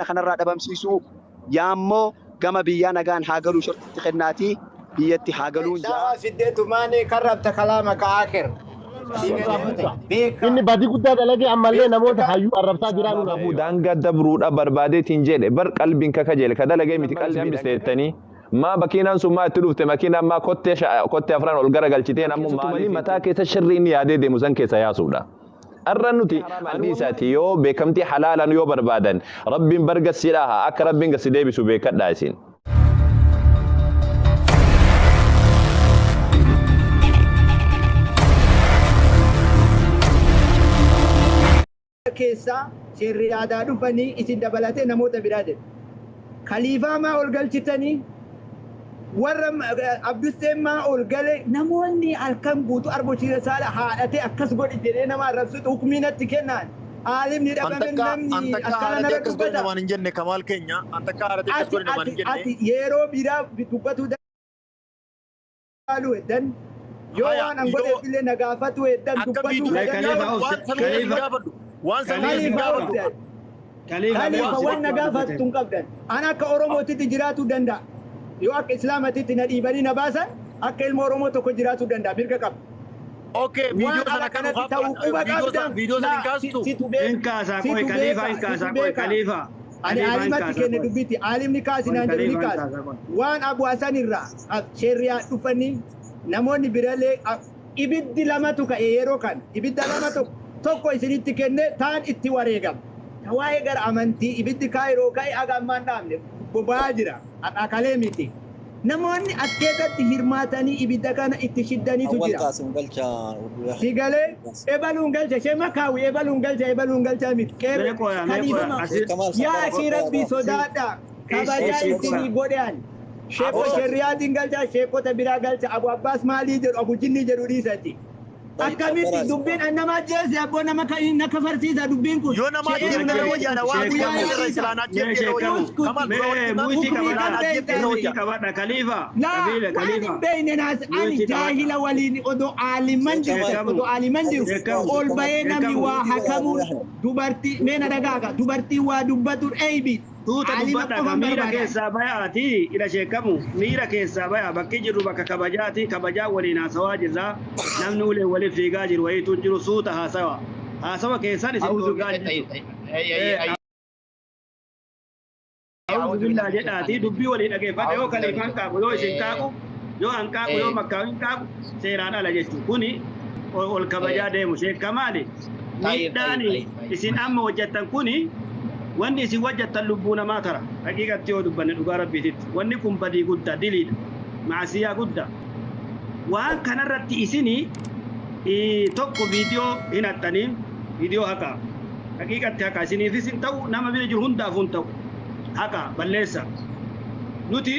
Kanarraa dhabamsiisuu yaammoo gama biyyaa nagaan haa galuu shortitti kennaatii biyyatti haa galuun jaa. Dawaa fiddeetumaani karrabta kalaama ka akir. Beeka. Inni badii guddaa dalagee ammallee namoota hayyuu arrabsaa jiraa nuun Kanaafuu daangaa dabruudha barbaadeetiin jedhe bar qalbiin kaka jedhe ka dalagee miti qalbii hambiste jettanii maa makiinaan sun maa itti dhufte makiinaan maa kottee kottee afran ol garagalchitee nammu maaliif mataa keessa shirri inni yaadee deemu san keessa yaasuudha. Arra nuti dhiisaati yoo beekamtii halaalaan yoo barbaadan rabbiin barga si dhaha akka rabbiin gasi deebisu beekadhaa isin. Keessaa sheerriyaadaa dhufanii isin dabalatee namoota biraa jedhu. Kaliifaa maa ol galchitanii warra Abdusteen maa ol gale namoonni halkan guutuu arboshiira saala haadhatee akkas godhi jedhee nama arrabsutu hukmii natti kennaan. Aalimni dhabame Antakka namni antakka akkana haadhatee narra akkas godhi dubbata. namaan hin jenne Kamaal keenya antakka haadhatee akkas Ati godhi namaan ati hin jenne. ati yeroo biraa dubbatuu daalu heddan yoo Haya waan an yoo godheef illee na gaafatu heddan akka dubbatuu viidiyoo heddan Khalifa yoo waan obse sanuu hin Khalifa gaafadhu waan sanuu hin Khalifa gaafadhu. obse Khalifa mee Khalifa obse waan na xiqqoo gaafattu dubbate. hin qabdan. An akka Oromootitti jiraatuu danda'a. Yoo akka Islaamatitti na dhiibanii na baasan akka ilma Oromoo tokko jiraatuu danda'a. Mirga qaba. Okay, Waan viidiyoo sana ala akka nu kanatti ta'uu quba viidiyoo sana qabdan viidiyoo sana hin laa kaastu. situ Hin beeka. kaasaa qoy Situ Khalifa beeka. hin Situ kaasaa qoy beeka. Khalifa Ani Khalifa hin aalimatti kaasaa kenne qoy dubbitti. Aalimni kaasi qoy naan jedhu ni Khalifa hin kaasa. kaasaa qoy. Waan Abu Hasan irraa sheerriyaa dhufanii namoonni birallee ibiddi lamatu ka'e yeroo kana. Ibidda lama tokko tokko isinitti kenne taan itti wareegama. Waa'ee gara amantii ibiddi kaayiroo ka'e aga ammaan dhaabne boba'aa jira. Har'aa miti. Namoonni as keessatti hirmaatanii ibidda kana itti shiddaniitu Awwal jira. kaasun galcha Sigalee ebaluun galcha shee makaawi ebaluun galcha ebaluun galcha miti. Mee Qeerroo qoya mee qoya kaliifama asi Kamal yaa sakara akii rabbii sodaadha. Kabajaa ishi isinii godhan. Sheeko Aboo. sherriyaatiin galcha sheekota biraa galcha Abu Abbaas maalii jedhu Abu Jinnii jedhu dhiisati. Akkamitti dubbiin an nama ajjeese abboo nama na kafarsiisa dubbiin kun. Yoo nama She'ee ajjeefte irra nama wayyaadha waan Sheekamu. ajjeefte irra silaan Mee ajjeefte irra wayyaa. sheekamu Kamaal dura mee walitti muitii Hukmii qabadha kan silaan ajjeefte irra beektan. muitii wayyaa. qabadha Khalifa Laa Khalifa waan hin Khalifa beekne naas ani muitii qabadha. jaahila waliin odoo aaliman jiru Sheekamu odoo aaliman jiru sheekamu ol bahee namni sheekamu waa hakamuun dubartii mee na dhagaaga dubartii waa dubbatuun eeybi tuuta aalima dubbadha ka qofan miira barbaadan. keessaa bayaati ila sheekamu miira keessaa baya bakki jirru bakka kabajaati kabajaa waliin haasawaa jirra namni ulee waliin fiigaa jiru wayiitu hin jiru suuta haasawa haasawa keessaan isin dhorgaa jirtu. A'uudhu billaa jedhaati dubbii walii dhageeffadha yoo kaliifaan qaaqu yoo isin qaaqu yoo an qaaqu yoo makkaawin qaaqu seeraan ala jechuudha kuni ol kabajaa deemu sheekamaali miidhaan isin amma hojjettan kuni wanni isin hojjettan lubbuu namaa tara haqiiqatti yoo dubbanne dhugaa rabbiititti wanni kun badii guddaa diliidha maasiyaa guddaa waan kanarratti isini tokko viidiyoo hin haxxaniin viidiyoo haqaa haqiiqatti haqa isiniifis hin ta'u nama bira jiru hundaafuu hin ta'u haqa balleessa nuti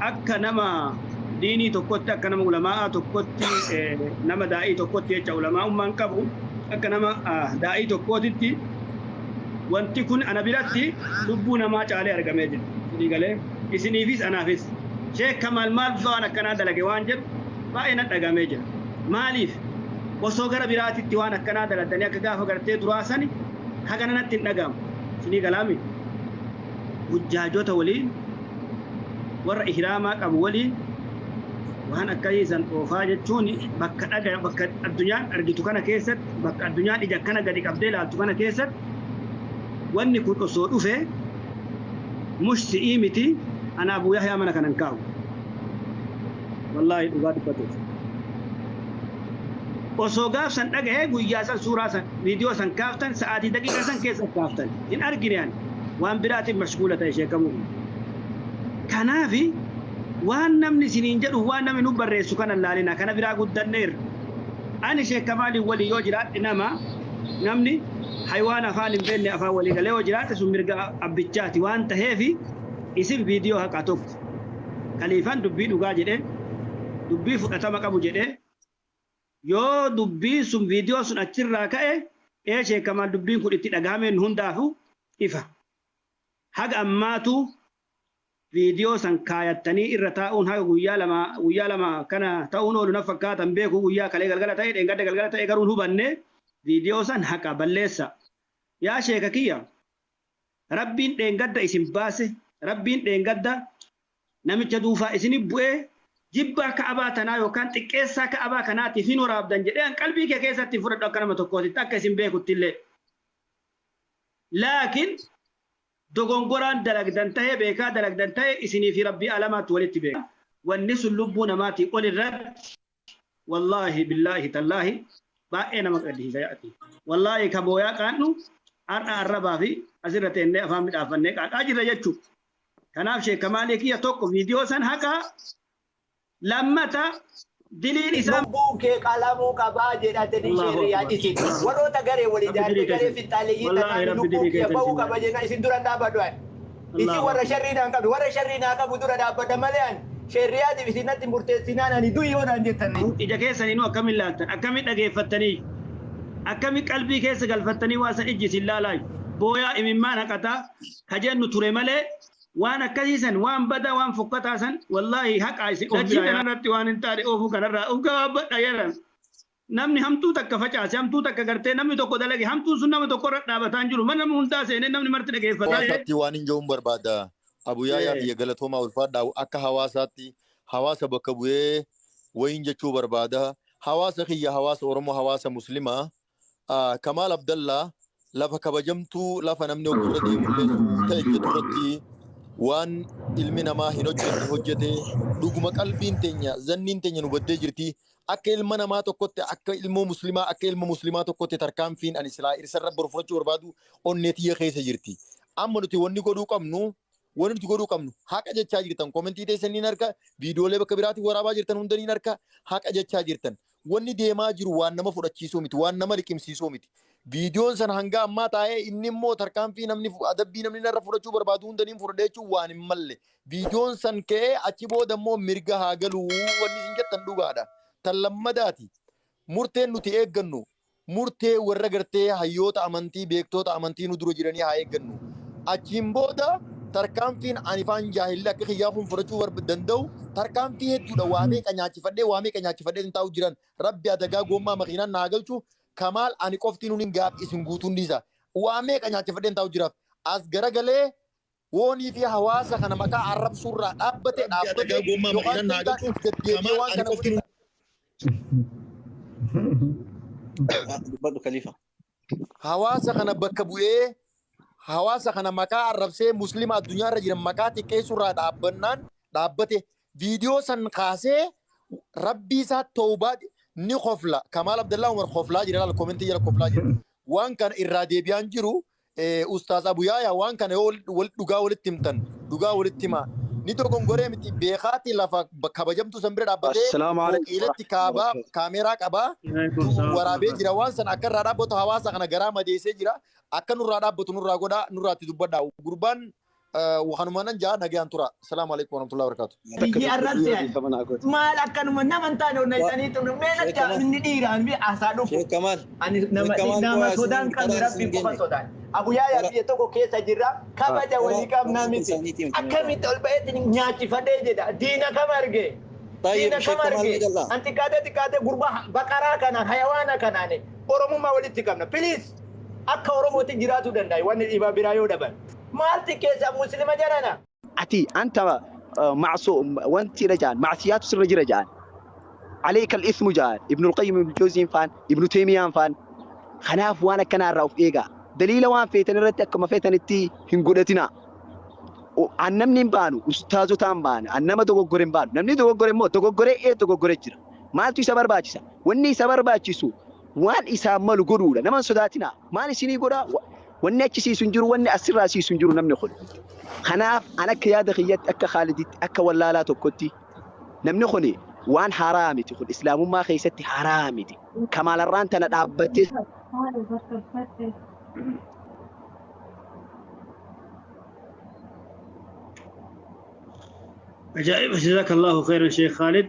akka nama diinii tokkotti akka nama ulamaa'aa tokkotti nama daa'ii tokkotti jecha ulamaa'ummaan qabu akka nama daa'ii tokkootitti wanti kun ana biratti lubbuu namaa caalee argamee jira. Isinii galee isiniifis anaafis Sheek Kamaal maal waan akkanaa dalage waan jedhu baay'ee na dhagamee jira. Maaliif osoo gara biraatitti waan akkanaa daladanii akka gaafa gartee duraa sani hagana natti hin dhagamu. Isinii galaami hujjaajota waliin warra ihraamaa qabu waliin waan akkasii san oofaa jechuun bakka dhaga bakka addunyaan argitu kana keessatti bakka addunyaan ija akkana gadi qabdee ilaaltu kana keessatti wanni kun osoo dhufe mushsi'ii miti ana Abu Yahyaa mana kanan kaa'u. Wallaahi dhugaa dubbatuuf. Osoo gaaf san dhagahee guyyaa san suuraa san viidiyoo san kaaftan sa'aatii daqiiqaa san keessa kaaftan hin argine ani waan biraatiin mashguula ta'e sheekamuu. Kanaafi waan namni isiniin jedhu waan namni nu barreessu kana laalina kana biraa guddanneerra. Ani Sheek Kamaaliin walii yoo jiraadhe nama namni haywaan afaan hin beekne afaan walii galee yoo jiraate sun mirga abbichaati waan taheefi isin viidiyoo haqaa tokko kaliifaan dubbii dhugaa jedhee dubbii fudhatama qabu jedhee yoo dubbiin sun viidiyoo sun achirraa ka'e ee Sheek Kamaal dubbiin kun itti dhagahameen hundaafuu ifa. Haga ammaatu viidiyoo san kaayattanii irra taa'uun haga guyyaa lama kana ta'uun oolu na fakkaatan beeku guyyaa kalee galgala ta'e dheengadda galgala ta'e garuu hin hubanne viidiyoo san haqa balleessa. Yaa sheeka kiyya Rabbiin dheengadda isin baase, Rabbiin dheengadda namicha duufaa isin bu'ee jibbaa ka'abaa tanaa yookaan xiqqeessaa ka'abaa kanaatiif hin waraabdan jedhee an qalbii kee keessatti fudhadhu akka nama tokkootitti akka isin beekutti illee. Laakiin dogongoraan dalagdan tahee beekaa dalagdan tahee isinii fi Rabbii alamaatti walitti beeka. Wanni sun lubbuu namaatii ol irratti wallaahi billaahi tallaahi baay'ee nama gaddisiisa yaa'ati. Wallaahi ka booyaa qaannu har'a arrabaa fi asirra teennee afaan midhaafannee qaaqaa jirra jechuudha. Kanaaf sheekamaalee kiyya tokko viidiyoo san haqaa lammata diliin isaa Lubbuun kee qalamuu qabaa jedhatanii Allahu sheerriyaa Akbar. isin warroota garee walii Rabbi ijaartee dilii garee keessan. finxaaleeyyii Wallaahi tanaan Rabbi lubbuun dilii kiyya keessan bahuu isin qaba jenna isin dura dhaabbadhu ani. Isin Allahu warra Akbar. sharrii naan qabdu warra sharrii naa qabu dura dhaabbadha malee ani sheerriyaatiif isin natti murteessinaan ani du'i yoo naan jettanii. Ija keessaniinuu akkamiin laaltan akkamiin dhageeffattanii akkamiin qalbii keessa galfattanii waan san ijji isin laalaa booyaa imimmaan haqataa ka jennu ture malee waan akkasii san waan badaa waan fokkataa san wallaahi haqaa isin of biraa kanarratti waan hin taane oofuu kanarraa of gabaabbadha jedhan. Namni hamtuu takka facaase hamtuu takka gartee namni tokko dalage hamtuun sun nama tokko irra dhaabataa hin jiru mana nama hundaa seenee namni marti dhageeffataa. Hawaasaatti waan hin jiruun barbaada. Abuyaayaa biyya galatoomaa ulfaadhaa akka hawaasaatti hawaasa bakka bu'ee wayin jechuu barbaada. Hawaasa kiyya hawaasa Oromoo hawaasa Muslimaa. Kamaal Abdallaa lafa kabajamtuu lafa namni ogurra deemullee ta'e ejjetu irratti waan ilmi namaa hin hojjenne hojjete dhuguma qalbiin teenya zanniin teenya nu baddee jirti. Akka ilma namaa tokkotti akka ilmoo muslimaa akka ilma muslimaa tokkotti tarkaanfiin ani silaa irsarra boru fudhachuu barbaadu onnee tiyya keessa jirti. Amma nuti wanni godhuu qabnu wanni nuti godhuu qabnu haqa jechaa jirtan komentii teessaniin harka viidiyoolee bakka biraatiin waraabaa jirtan hundaniin harka haqa jechaa jirtan. Wanni deemaa jiru waan nama fudhachiisuu miti waan nama liqimsiisuu miti. Viidiyoon sana hanga ammaa taa'ee inni immoo tarkaanfii namni adabbii namni narra fudhachuu barbaadu hundaniin fudhadhee jechuun waan hin malle. Viidiyoon san ka'ee achi booda immoo mirga haa galuu wanni isin jettan dhugaadha. Tan lammadaati. Murteen nuti eeggannu murtee warra gartee hayyoota amantii beektoota amantii nu dura jiranii haa eeggannu. Achiin booda tarkaanfiin ani faan jaahilli akka kiyyaa kun fudhachuu danda'u tarkaanfii hedduudha. Waa meeqa nyaachifadhee waa meeqa nyaachifadhee hin taa'u jiran rabbi adagaa gommaa makiinaan naa galchu kamaal ani qofti nuun hin gaaf isin guutuun dhiisa. Waa meeqa nyaachifadhee hin taa'u jiraaf. As garagalee woonii fi hawaasa kana maqaa arrabsuurraa dhaabbate dhaabbate yookaan danda'an deddeebi'ee waan kana godhe. Dubbadhu Khalifa. Hawaasa kana bakka bu'ee hawaasa kana maqaa arrabsee muslima addunyaarra jiran maqaa xiqqeessuurraa dhaabbannaan dhaabbate viidiyoo san kaasee rabbii isaa toobaa ni kofla. Kamaal Abdallaa Umar koflaa jira laala komentii jala koflaa jira. Waan kana irraa deebi'aan jiru Ustaaz Abuyaayaa waan kana yoo dhugaa walitti himtan dhugaa walitti himaa. Ni dogongoree miti beekaati lafa kabajamtuu san bira dhaabbatee Assalaamu alaikum fooqiilatti kaabaa kaameeraa qabaa waraabee jira waan san akka irraa dhaabbatu hawaasa kana garaa madeessee jira akka nurraa dhaabbatu nurraa godhaa nurraatti dubbadhaa gurbaan kanuma nan jaa nagayaan tura. Assalaamu alaikum warahmatullahi wabarakatuh. Biyyi arrabse ani. Maal akkanuma nama hin taane onna jedhanii xumuru. Mee natti inni dhiiraan biyya asaa dhufu. Sheekh Kamaal. Ani nama Sheekh Kamaal nama bu'aa sodaan isin qabne karaa rabbi isin qofa geenye. sodaan. Abuyaayaa biyya tokko keessa jirra kabaja walii qabnaa miti. Akkamitti ol ba'eetti nyaachifadhee jedha. Diina kam arge? طيب Diina Sheekh kam Kamaal arge? ni galla. An xiqqaatee xiqqaatee gurbaa baqaraa kanaan hayawaana kanaan Oromummaa walitti qabna. Please akka Oromootti jiraachuu danda'a wanni dhibaa biraa yoo dhaban. Maal xiqqeessa muslima jarana? Ati anta معصوم وانت رجال معصيات سر رجال عليك الإثم جان ابن القيم ابن الجوزي فان ابن تيمية فان خناف وانا كان الرؤوف إيجا دليل وان فيتن رتك ما فيتن التي هنقولتنا annamni hin baanu ustaazotaan baana annama dogoggore hin baanu namni dogoggore immoo dogoggoree ee dogoggore jira maaltu isa barbaachisa wanni isa barbaachisu waan isaan malu godhuudha nama hin sodaatinaa maal isinii godhaa wanni achi siisu hin jiru wanni asirraa siisu hin jiru namni kun kanaaf an akka yaada kiyyatti akka Khaaliditti akka wallaalaa tokkotti namni kun waan haaraa miti kun islaamummaa keessatti haaraa miti kamaalarraan tana dhaabbattee Ajaa'ib jazakallahu khairan Sheekh Khalid.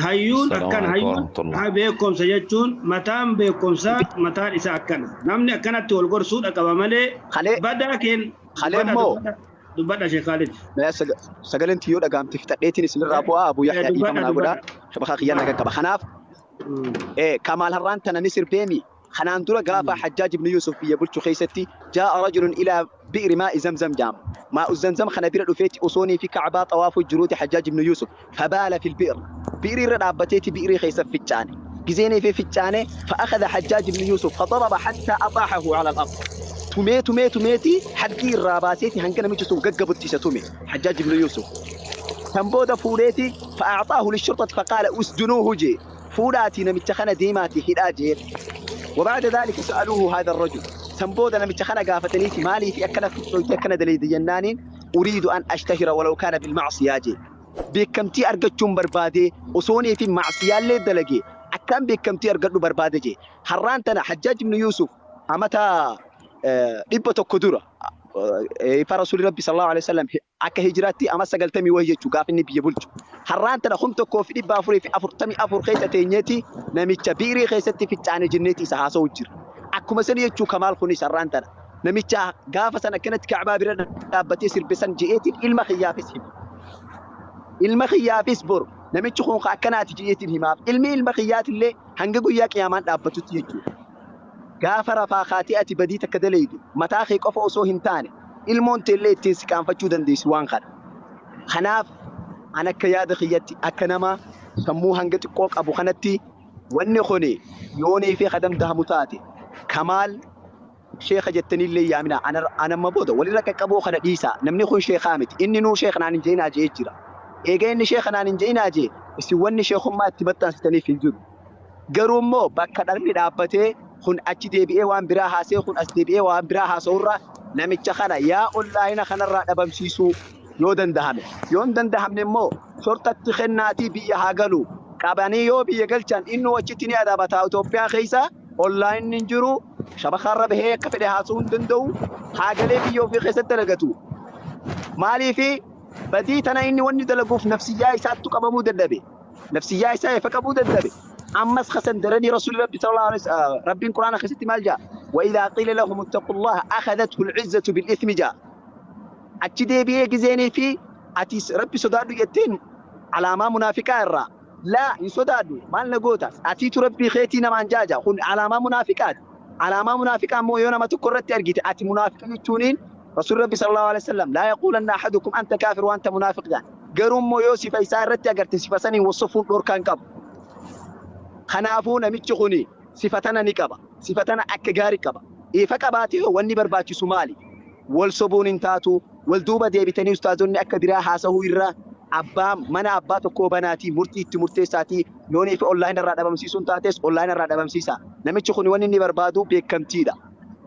Hayyuun Assalaamu akkan alaikum hayyuun warahmatullah. haa beekumsa jechuun mataan beekumsaa mataan isaa akkana. Namni akkanatti wal gorsuudha qaba malee kalee badaa keen kalee dubbadha immoo dubbadha dubbadha Sheekh Khalid. Sagaleen tiyyoo dhagaamte fixadheetiin isinirraa bu'aa Abuu Yaxyaa dhiifama Dubbadha naa godhaa dubbadha. shabakaa kiyyaan naga qaba. Kanaaf kamaal har'aan tana ni sirbeemi. Kanaan dura gaafa Hajjaaj ibn Yuusuf biyya bulchu keessatti jaa'a rajulun ilaa bi'ri maa'i Zamzam jaama. Maa'u Zamzam kana bira dhufeeti osoonii fi Ka'baa xawaafuu jiruuti Hajjaaj ibn Yuusuf fabaala fil bi'r. Bi'rii irra dhaabbateeti bi'rii keessa ficcaane. Gizeenii fi ficcaane fa'akhadha Hajjaaj ibn Yuusuf fadaraba hattaa axaahahu ala al-ard. Tumee tumee tumeeti haddii irraa baaseeti hanga namichi sun gaggabutti isa tume Hajjaaj ibn Yuusuf. Kan booda fuudheeti fa'aaxaahu lishurtati faqaala usjunuuhu jee. Fuudhaatii namicha kana deemaatii hidhaa jeen. وبعد ذلك سألوه هذا الرجل سنبودا نمتش خنا قافتنيتي مالي في أكنا في أكنا دليل جنانين أريد أن أشتهر ولو كان بالمعصية جي بكمتي أرجتشم بربادي وصوني في معصية اللي دلقي أكام بكمتي أرجتشم بربادي جي حران تنا حجاج بن يوسف أمتا dhibba tokko dura ifa rasuulli rabbi sallallahu alaihi wasallam akka hijiraatti ama sagaltamii wayii jechuu gaafa inni biyya bulchu. Har'aan tana 1444 keessa teenyeeti namicha biirii keessatti ficcaane jenneeti isa haasa'u jira. Akkuma sani jechuu Kamaal kunis har'aan tana namicha gaafa sana akkanatti Ka'baa bira dhaabbatee sirbe san je'eetiin ilma kiyyaafis hima. Ilma kiyyaafis boru namichi kun akkanaati je'eetiin himaaf. Ilmi ilma kiyyaatillee hanga guyyaa qiyaamaan dhaabbatutti jechuudha. Gaafa rafaa kaatee ati badii takka dalaydu mataa kee qofa osoo hin taane ilmoon teellee ittiin si qaanfachuu dandeessu waan kana. Kanaaf an akka yaada kiyyatti akka nama sammuu hanga xiqqoo qabu kanatti wanni kuni yoonii fi kadam dahamu taate Kamaal sheekha jettaniillee yaamina anamma booda walirra qaqqaboo kana dhiisaa namni kun sheekaa miti inni nuu sheekha naan hin je'inaa je'ee jira. Eega inni sheekha naan hin je'inaa je'e isin wanni sheekummaa itti maxxansitaniif hin jiru. Garuu immoo bakka dharni dhaabbatee kun achi deebi'ee waan biraa haasee kun as deebi'ee waan biraa haasa'urra namicha kana yaa onlaayina kanarraa dhabamsiisuu yoo dandahame. Yoo hin dandahamne immoo shortatti kennaatii biyya haa galu. Qabanii yoo biyya galchan inni achitti ni adabata. Itoophiyaa keessa onlaayinni hin jiru shabakaarra bahee akka fedhe haasa'uu hin danda'u. Haa galee biyya ofii keessatti dalagatu. Maaliifi badii tana inni wanni dalaguuf nafsiyyaa isaattu qabamuu dadhabe. Nafsiyyaa isaa ifa qabuu dadhabe. أمس خسن درني رسول ربي صلى الله عليه وسلم ربي القرآن خسنت مال جاء وإذا قيل لهم اتقوا الله أخذته العزة بالإثم جاء أتشدي بيه جزيني في أتي ربي صدادو يتين على ما منافقا الرا لا يصدادو ما لنا قوتا أتي ربي خيتي نمان جاجا خن على ما منافقات على ما منافقا مو يونا ما تكررت أرجيت أتي منافق يتونين رسول ربي صلى الله عليه وسلم لا يقول أحدكم أنت كافر وأنت منافق جاء قرم مو يوسف إيسار رتي أقرت سفسني وصفون دور كان قبل. Kanaafuu namichi kuni sifatana ni qaba. Sifatana akka gaarii qaba. Ifa qabaatee wanni barbaachisu maali? Wal sobuun hin taatu, wal duuba deebitanii ustaazonni akka biraa haasa'uu irra abbaa mana abbaa tokkoo banaatii murtii itti murteessaatii yoonii fi onlaayinii irraa dhabamsiisuun taates onlaayinii irraa dhabamsiisa. Namichi kuni wanni inni barbaadu beekamtiidha.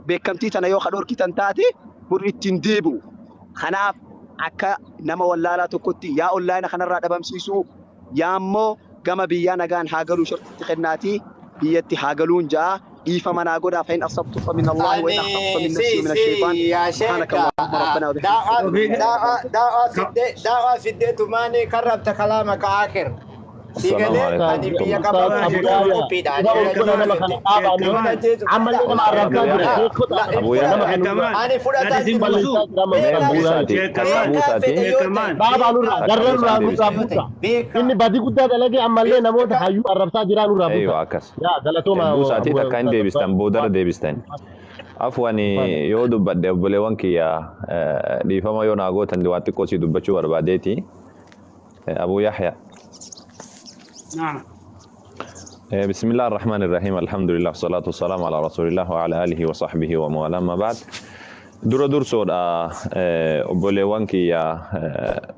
Beekamtii tana yoo kadhorkitan taate murri ittiin deebi'u. Kanaaf akka nama wallaalaa tokkotti yaa onlaayinii kanarraa dhabamsiisuu yaa immoo gama biyyaa nagaan haa galuu shortitti kennaatii biyyatti haa galuun ja'a dhiifa manaa godhaa fa in asabtu fa min Allahi wa in akhtabtu fa min nafsi wa min ash-shaytaan subhaanaka Allahumma rabbana wa bihamdika. Da'waa fiddee tumaanii karrabta kalaamaka aakhir. Si galee ani biyya qabaa qophiidha. Ani fudhataa jiru. Inni badii guddaa dalagee ammallee namoota hayyuu arrabsaa jiraa nurraa buusa. Yaa galatooma. Buusaatii takka hin deebistan boodarra deebistan. Afwan yoo dubbadhe obboleewwan kiyya dhiifama yoo naa gootan waa xiqqoo sii dubbachuu barbaadeeti. Abuu Yahya. نعم. بسم الله الرحمن الرحيم الحمد لله والصلاة والسلام على رسول الله وعلى آله وصحبه ومن ما بعد dura dursoodha obboleewwan kiyya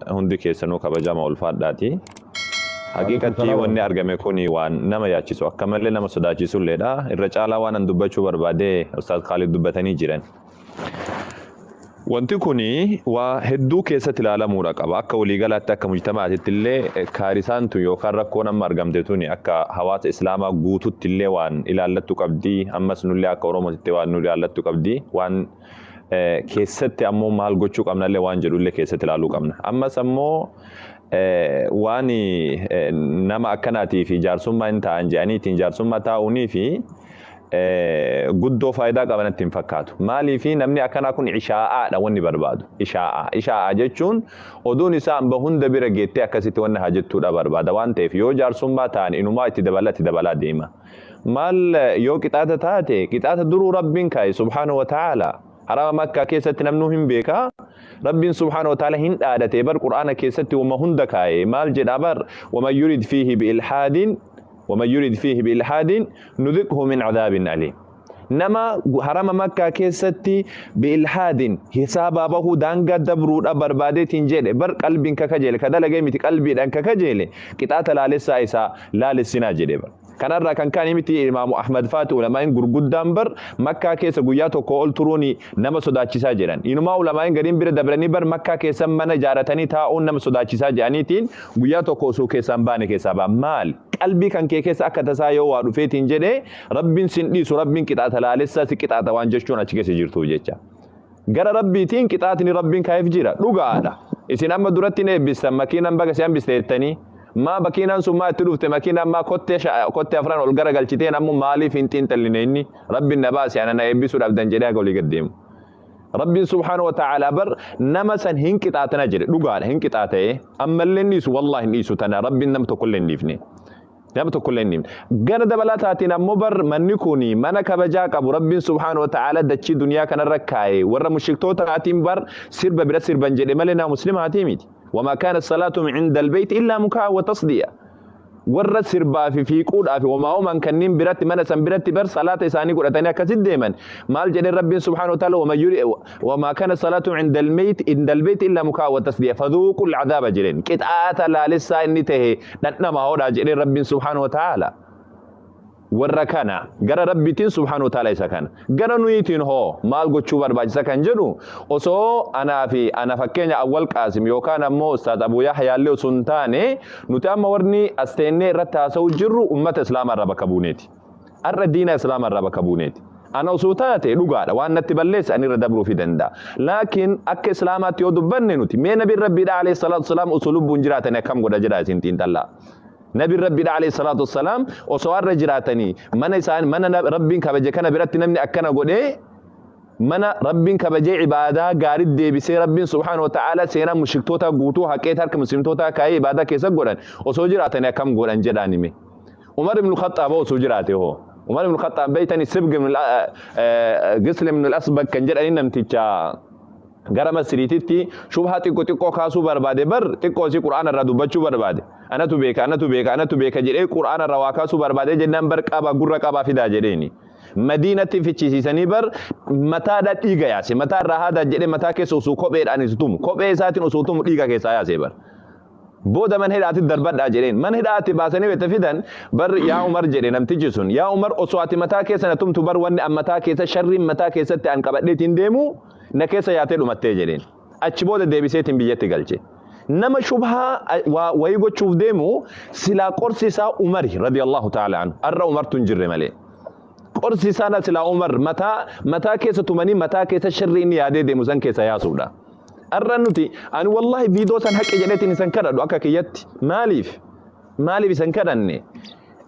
hundi keessanuu kabajamaa ulfaadhaati. Haqiiqatti wanni argame kun waan nama yaachisu akka malee nama sodaachisulleedha. Irra caalaa waan an dubbachuu barbaade Ustaaz Khaalid dubbatanii jiran. Wanti kun waa hedduu keessatti ilaalamuudha qaba. Akka waliigalaatti akka mujtamaatitti illee kaarisaan tun yookaan rakkoon amma argamte tuni akka hawaasa Islaamaa guututti illee waan ilaallattu qabdi. Ammas nullee akka Oromootitti waan nu ilaallattu qabdi. Waan keessatti ammoo maal gochuu qabnallee waan jedhullee keessatti ilaaluu qabna. Ammas ammoo waan nama akkanaatii fi jaarsummaa hin ta'an jedhanii ittiin jaarsummaa taa'uunii fi guddoo faayidaa qaban itti hin fakkaatu. Maaliifi namni akkanaa kun ishaa'aadha wanni barbaadu. Ishaa'aa. Ishaa'aa jechuun oduun isaa hamba hunda bira geettee akkasitti wanni haa jettuudha barbaada waan ta'eef yoo jaarsummaa ta'an inumaa itti dabalaa deema. Maal yoo qixaata taate qixaata duruu Rabbiin kaa'e subhaanahu wa ta'ala. Harama Makkaa keessatti namnuu hin beekaa. Rabbiin subhaanahu wa ta'ala hin dhaadate bar Qur'aana keessatti wama hunda kaa'e. Maal jedha bar waman yurid fiihi bi'ilhaadin waman yurid fiihi bi'ilhaadin nudhiqhu min cadaabin aliim. Nama harama Makkaa keessatti bi'ilhaadin hisaabaa bahuu daangaa dabruudha barbaadeetiin jedhe bar qalbiin kakajeele ka dalagee miti qalbiidhaan kakajeele qixaata laalessaa isaa laalessinaa jedhe bar. Kanarraa kan kaan miti Imaamu Ahmad faati ulamaa'in gurguddaan bar Makkaa keessa guyyaa tokko ol turuun nama sodaachisaa jedhan. Inumaa ulamaa'in gadiin bira dabranii bar Makkaa keessa mana ijaaratanii taa'uun nama sodaachisaa jedhaniitiin guyyaa tokko osoo keessaan baane keessaa ba'a. Maal? Qalbii kan kee keessa akka tasaa yoo waa dhufeetiin jedhee Rabbiin sin dhiisu Rabbiin qixaata laalessaa si qixaata waan jechuun achi keessa jirtuuf jecha. Gara Rabbiitiin qixaatni Rabbiin kaa'eef jira. Dhugaadha. Isin amma duratti hin eebbistan makiinaan baga si hambiste jettanii. Maa makiinaan sun maa itti dhufte makiinaan maa kottee afran ol gara galchiteen ammoo maaliif hin xiinxalline inni Rabbiin na baase ana na eebbisuu dhabdan jedhee haga olii gad deemu. Rabbiin subhaanahu wa ta'ala bar nama san hin qixaatina jedhe dhugaadha hin qixaata'e ammallee hin dhiisu wallaahi hin dhiisu tana Rabbiin nama tokkollee hin dhiifne. Nama tokkollee hin dhiifne. Gara dabalataatiin ammoo bar manni kun mana kabajaa qabu Rabbiin subhaanahu wa ta'ala dachii duniyaa kanarra kaa'e warra mushriktootaatiin bar sirba bira sirban jedhe malee nama muslimaatii miti. Wamaa kaana salaatuhum inda albeyti illaa mukaa wa tasdiya. Warra sirbaa fi fiiquudhaa fi wamaa uuman kanneen biratti mana san biratti bar salaata isaanii godhatanii akkasitti deeman. Maal jedheen Rabbiin subhaanahu wa ta'ala wamaa kaana salaatuhum inda albeyti illaa mukaa wa tasdiya fadhuuqul cadaaba jedheen. Qixaata laalessaa inni tahe dhandhama hodhaa jedheen Rabbiin subhaanahu wa ta'ala. Warra kana gara Rabbiitiin subhaanahu wa ta'ala isa kana. Gara nuyiitiin hoo maal gochuu barbaachisa kan jedhu osoo anaa fi ana fakkeenya Awwal Qaasim yookaan ammoo Ustaaz Abuu Yahyaallee osoo hin taane nuti amma warni as teennee irratti haasa'u jirru ummata Islaamaa irraa bakka buuneeti. Har'a diina Islaamaa irraa bakka buuneeti. Ana osoo taate dhugaadha waan natti balleesse ani irra dabruufi danda'a. Laakiin akka Islaamaatti yoo dubbanne nuti mee Nabiin Rabbiidha alayhi salaatu wasalaam osoo lubbuun jiraatanii akkam godha jedhaa isin xiinxallaa. Nabiin Rabbiidha alayhi salaatu wasalaam osoo har'a jiraatanii mana isaan mana Rabbiin kabaje kana biratti namni akkana godhee mana Rabbiin kabajee ibaadaa gaarii deebisee Rabbiin subhaanahu wa ta'ala seenaa mushriktoota guutuu haqee harka muslimtootaa kaa'ee ibaadaa keessa godhan osoo jiraatanii akkam godhan jedhaan hime. Umar ibn Khattaab osoo jiraate hoo Umar ibn Khattaab beeytanii Sibg ibn Gisl ibn al-Asbaq kan jedhanii namticha gara Masriititti shubhaa xiqqoo xiqqoo kaasuu barbaade bar xiqqoo isii Qur'aana irraa dubbachuu barbaade. Anatu beeka anatu beeka anatu beeka jedhee Qur'aana irraa waa kaasuu barbaade jennaan bar qaba gurra qabaa fidaa jedheeni. Madiinatti fichisiisanii bar mataadha dhiiga yaase mataa irraa haadaa jedhee mataa keessa osoo kopheedhaan isa tumu kophee isaatiin osoo tumu dhiiga keessaa yaase bar. Booda mana hidhaatti darbadhaa jedheen mana hidhaatti baasanii wayita fidan bar yaa Umar jedhe namtichi sun yaa Umar osoo ati mataa keessa na tumtu bar wanni an mataa keessa sharriin mataa keessatti an qabadheetiin deemu na keessa yaatee dhumattee jedheen. Achi booda deebiseetiin biyyatti galche. Nama shubhaa wayii gochuuf deemu silaa qorsi isaa Umari radiyallahu ta'ala anhu. Har'a Umartu hin jirre malee. Qorsi isaa na silaa Umar mataa keessa tumanii mataa keessa sharri inni yaadee deemu san keessa yaasuudha. Har'a nuti ani wallahi viidoo san haqqi jedheetiin isan kadhadhu akka kiyyatti. Maaliif? Maaliif isan kadhanne?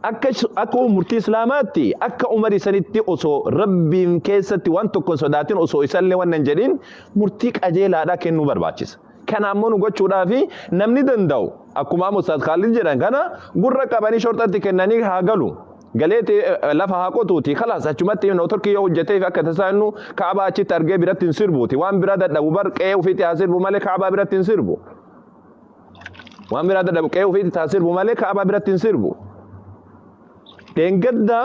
Akka murtii Islaamaatti akka Umar isanitti osoo Rabbiin keessatti waan tokko hin sodaatin osoo isallee waan hin jedhin murtii qajeelaadhaa kennuu barbaachisa. Kana ammoo nu gochuudhaafi namni danda'u akkuma amma Ustaaz Khaalid jedhan kana gurra qabanii shorxatti kennanii haa galu. Galeeti lafa haa qotuuti khalaas achumatti nootorkii yoo hojjetee fi akka tasaa innu Kaabaa achitti argee biratti hin sirbuuti. Waan biraa dadhabu bar qe'ee ofiitti haa sirbu malee Kaabaa biratti hin sirbu. Waan biraa dadhabu qe'ee ofiitti haa sirbu malee Kaabaa biratti hin sirbu. Dheengadda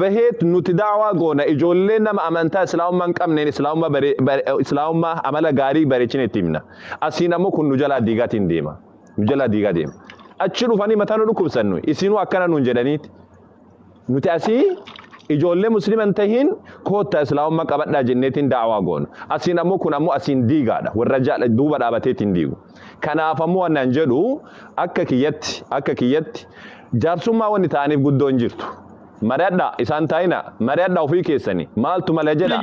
baheet nuti daawaa goona ijoollee nama amantaa Islaamummaa hin qabneen Islaamummaa amala gaarii bareechine itti himna. Asiin ammoo kun nu jalaa diigaatiin deema. Nu jalaa diigaa deema. Achi dhufanii mataa nu dhukkubsan nuyi. Isinuu akkana nuun jedhaniiti. Nuti asii ijoollee muslima hin tahin koottaa Islaamummaa qabadhaa jenneetiin daawaa goona. Asiin ammoo kun ammoo asiin diigaadha. Warra duuba dhaabateetiin diigu. Kanaaf ammoo waan naan jedhu akka kiyyatti jaarsummaa wanni ta'aniif guddoo hin jirtu. Mari'adhaa isaan taa'ina mari'adhaa ofii keessanii maaltu malee jedha.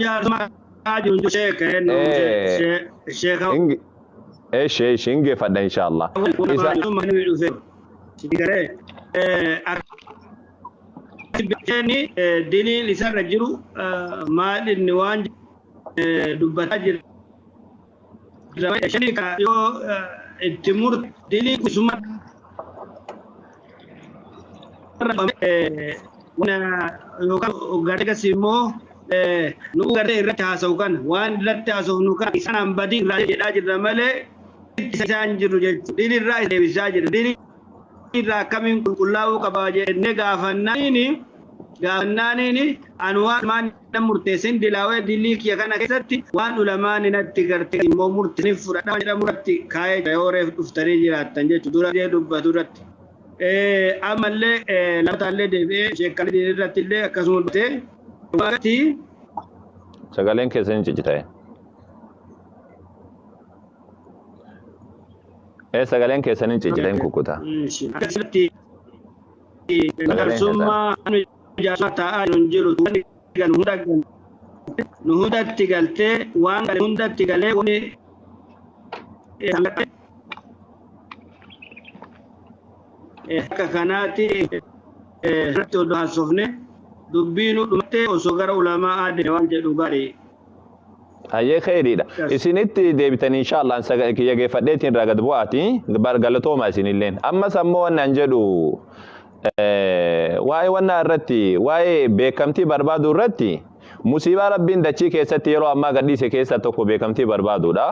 Eesh hingeeffadha inshaallah. Diliin isarra jiru maal inni waan dubbataa jira. Yoo itti murte diliin kusuma Yookaan garee immoo nu garee irratti haasa'u kana waan irratti haasofnu kana isaan badii irraa jedhaa jirra malee isaan jiru jechuudha. Dili irraa deebisaa jira. Dili irraa akkamiin qulqullaa'uu qaba jennee gaafannaaniin ani waan maan murteessin dilaawee dilii kiyya kana keessatti waan ulamaan natti garte immoo murteessin fudhadhaa jedhamu irratti kaayee yoo reef dhuftanii jiraattan jechuudha. Dura dubbatu irratti. Ammallee lamataallee deebi'ee sheekkalii irratti illee akkasuma dubbatee waaqatti. Sagaleen keessan hin ciccitaye. Sagaleen keessan hin ciccitaye hin kukkuta. Akkasumatti jaarsummaa jaarsummaa taa'aa jiru hin jiru nu hundatti galtee waan gale hundatti galee wanni akka kanaatti irratti odoo haasofne dubbiin dhumattee osoo gara ulamaa aadde waan jedhu gaarii. Hayyee kheyriidha. Isinitti deebitanii inshaallah kiyya geeffadheetiin irraa gad bu'aati. Galatooma isinilleen. Ammas ammoo wannan jedhu waa'ee wannaa irratti waa'ee beekamtii barbaadu irratti musiibaa rabbiin dachii keessatti yeroo ammaa gadhiise keessaa tokko beekamtii barbaaduudha.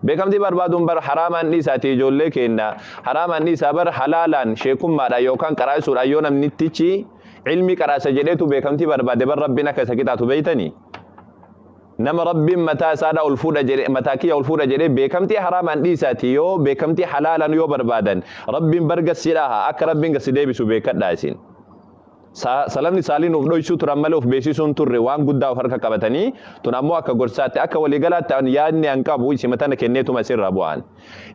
Beekamtii barbaaduun bar haraamaan dhiisaati ijoollee keenya haraamaan dhiisaa bar halaalaan sheekummaadhaan yookaan qaraasuudhaan yoo namnittichi ilmi qaraasa jedheetu beekamtii barbaade bar rabbiin akka isa qixaatu beeytanii. Nama rabbiin mataa isaadhaa ol fuudha jedhee mataa kiyya ol fuudha jedhee beekamtii haraamaan dhiisaati yoo beekamtii halaalaan yoo barbaadan rabbiin barga si dhaha akka rabbiin gasi deebisu beekadhaa isin. Salamni saaliin of dhoysuu turan malee of beeksisuun turre waan guddaa of harka qabatanii tun ammoo akka gorsaatti akka waliigalaatti yaadni an qabu isin matana kenneetuma isinirraa bu'an.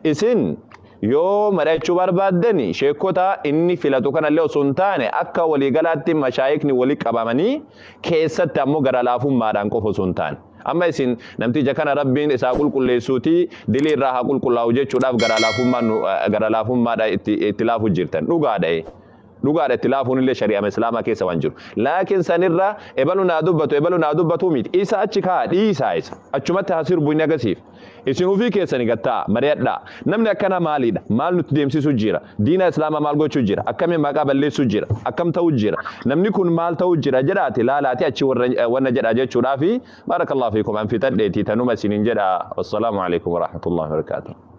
Isin yoo mari'achuu barbaaddani sheekota inni filatu kanallee osoo hin taane akka waliigalaatti mashaayikni walii qabamanii keessatti ammoo gara laafummaadhaan qofa osoo hin taane. Amma isin namticha kana rabbiin isaa qulqulleessuuti dilii irraa haa qulqullaa'u jechuudhaaf gara laafummaadha itti laafu jirtan dhugaadha. Dhugaadha itti laafuun illee shari'ama islaamaa keessa waan jiru. Laakiin sanirra ebalu naa dubbatu miti. Isa achi kaa dhiisaa isa. Achumatti haa sirbu inni agarsiif. Isin ofii keessanii gattaa mari'adhaa. Namni akkana maaliidha? Maal nutti deemsisu jira? Diina islaamaa maal gochuu jira? Akkamiin maqaa balleessuu jira? Akkam ta'uu jira? Namni kun maal ta'uu jira jedhaati laalaati achi warra jedha jechuudhaafi baarakallahu fiikum an fixadheetii tanuma isiniin jedha. Wassalaamu alaikum warahmatullahi wabarakaatuh.